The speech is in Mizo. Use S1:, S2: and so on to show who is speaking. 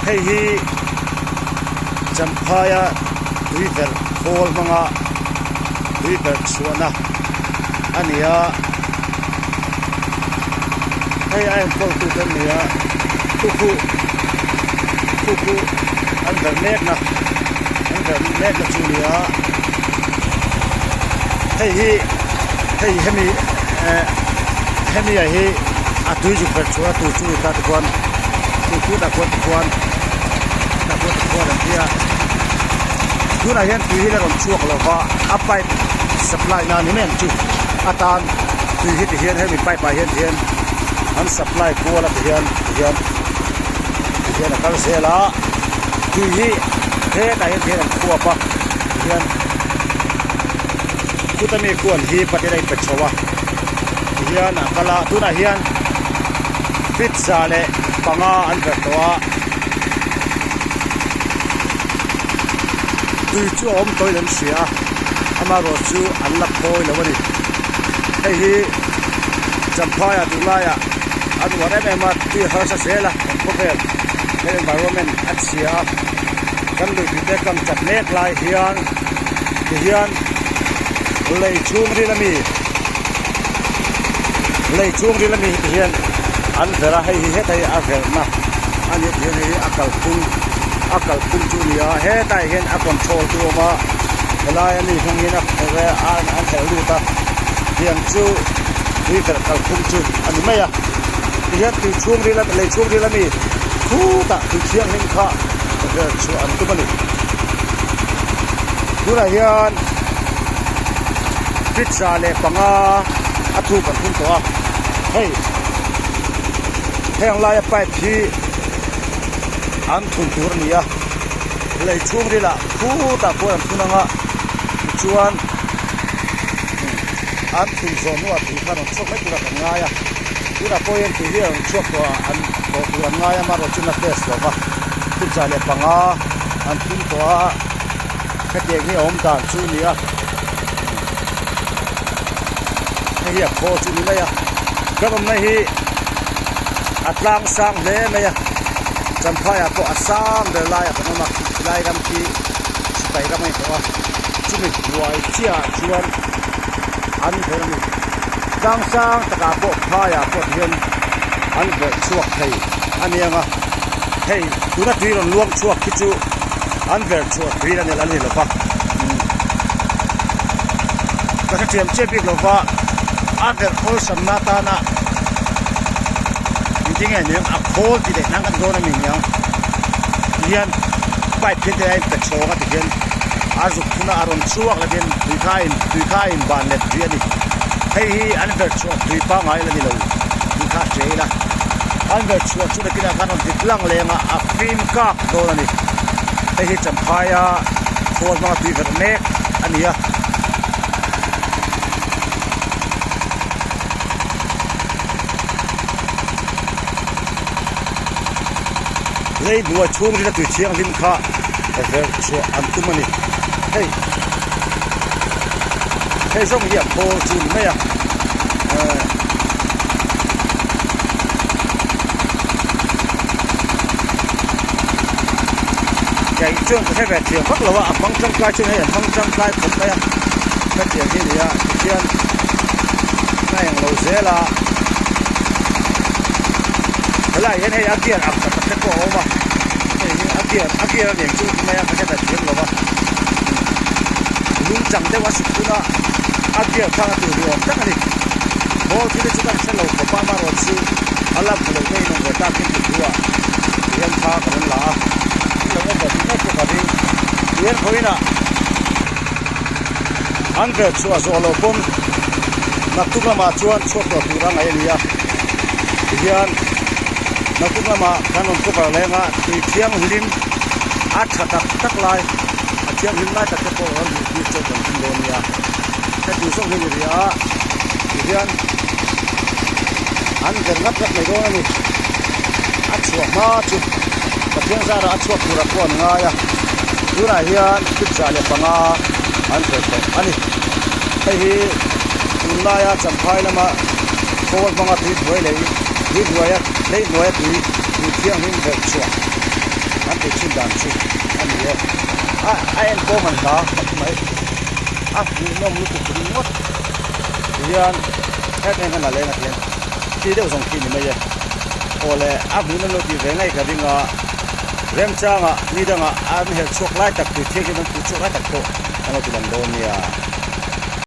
S1: Hei hi Champhaia tui verh khawl hmanga tui verh chhuahna a ni a, hei a enkawl tute an ni a, khu khu khu khu an verh mekna an verh mekna chu a ni a, hei hi hei hemi eh hemi ah hi a tui zuk verh chhuahna tur chu a ni ta tikhuan. Chu tah khuan tikhuan tah khuan tikhuan an tia tunah hian tui hi la rawn chhuak lo va a pipe supply na ni mai ang chu atan tui hi tihian hemi pipe ah hian tihian an supply kual a tihian tihian tihian a kal zel a tui hi hetah hian tihian an khuap a tihian khuta mi khu an hip a tin a inpe chho a tihian a kal a tunah hian. Pizza leh panga an verh tawh a, tui chu a awm tawhin an hria a, amaherawh chu an la khawi lo a ni. Hei hi Champhaiah tunlaiah an uar em em a, tui a harsa zel a, kan khawvel he environment a chhia a, kan luipui te kang chat mek lai hian tihian lei chhungril ami. Lei chhung ril ami heti hian an verh a hei hi heta hi a verhna a nih hian hei hi a kalphung a kalphung chu a ni a hetah hian a control chu a awm a helai ami hmang hian a kher a an kherh lut a tiang chu tui verh kalphung chu a ni mai a tihian tui chhung ril a lei chhung ril ami khutah tui thianghlim kha verh chhuah an tum a ni tunah hian. Pizza leh panga a thuk an phun tawh a hei heng laia pipe hi an thun tur a ni a lei chhung rilah khutah khuan an phun ang a tichuan an thun zawh hnuah tui kha an rawn chhuak mai turah kan ngai a tunah pawh hian tui hi a rawn chhuak tawh a an tawh tur an ngai a amaherawhchu an la test lo va pizza leh panga an phun tawh a. Hetiang hi a awm dan chu a ni a hei hi a khawl chu a ni mai a kan awmna hi a tlang sang hle mai a Champhaiah pawh a sang ber laiah kan awm a khilai ram khi sipai ram a ni tawh a chumi hnuai chiahah chuan an verh a ni tlang sang takah pawh phaiah pawh ti hian an verh chhuak thei a ni ang a hei tuna tui rawn luang chhuak khi chu. An ver chhuah tui a nel a ni lo va, ka hrethiam chiah bik lo va, a verh awlsamna atana engtin nge niang a khawl tih leh hnang kan dawn a ni niang tihian pipe hian te a inpe chhawng a tihian a zuk thun a a rawn chhuak leh hian tui kha a in tui kha a inban let tui a ni hei hi an verh chhuah tui pangngai la ni lo tih kha a hria ila an verh chhuah chu nakinah khan rawn dik lang leng a a fim kak dawn a ni. Hei hi Champhaia khawl hmanga tui verh mek a ni a. Lei hnuai chhung rina tui thianghlim kha verh chhuah an tum a ni. Hei hei zawng hi a khawl chu a ni mai a. Kei chuan ka hre ve thiam vak lo a, a hmang tangkai chuan hei a hmang tangkai khawp mai a, hetiang hi a ni a tihian a eng lo zel a, helaiah hian hei a gear ang tak tak te pawh a awm a, hei hi a gear a gear a nen chu mai a ka hre ve thiam lo va, lung chang deuh a suk hun a, a gear kha a tur ni awm tak a ni, ball thil hi chu kan hre lo khawp a amaherawh chu a la hmu lo te in awm ve tak in ti thu a tihian thla kan rawn la a in lo en ve duh mai pawh ka ring tihian khawiin ah an ver chhuah zawh loh pawn naktuk lamah chuan chhuak tawh tur a ngaih a ni a tihian naktuk lamah kan rawn cover leng a tui thianghlim a tha tak tak lai a thianghlim lai tak te pawh rawn hmuh tir chu kan tum dawn nia heti zawng hi a ni rih a tihian an ver ngap ngap mai dawn a ni a chhuah hma chu Pathian zarah a chhuak turah pawh an ngai a tunah hian 500 an ver tawh a ni hei hi tunlaia Champhai lama khawl hmanga tui hnuai lei tui hnuaia lei hnuaia tui tui thianghlim verh chhuah. An tih thin dan chu a ni e. A a en pawh man hla khawp mai. A hmuhnawm lutuk ringawt tihian em em hian a leng a tihian khi deuh zawng khi ni mai e. Aw le a hmuhnawm lo tih ve ngei ka ring a, remchangah ni dangah an herh chhuak lai tak tui thianghlim an put chhuak lai tak pawh kan lo ti lang dawn nia.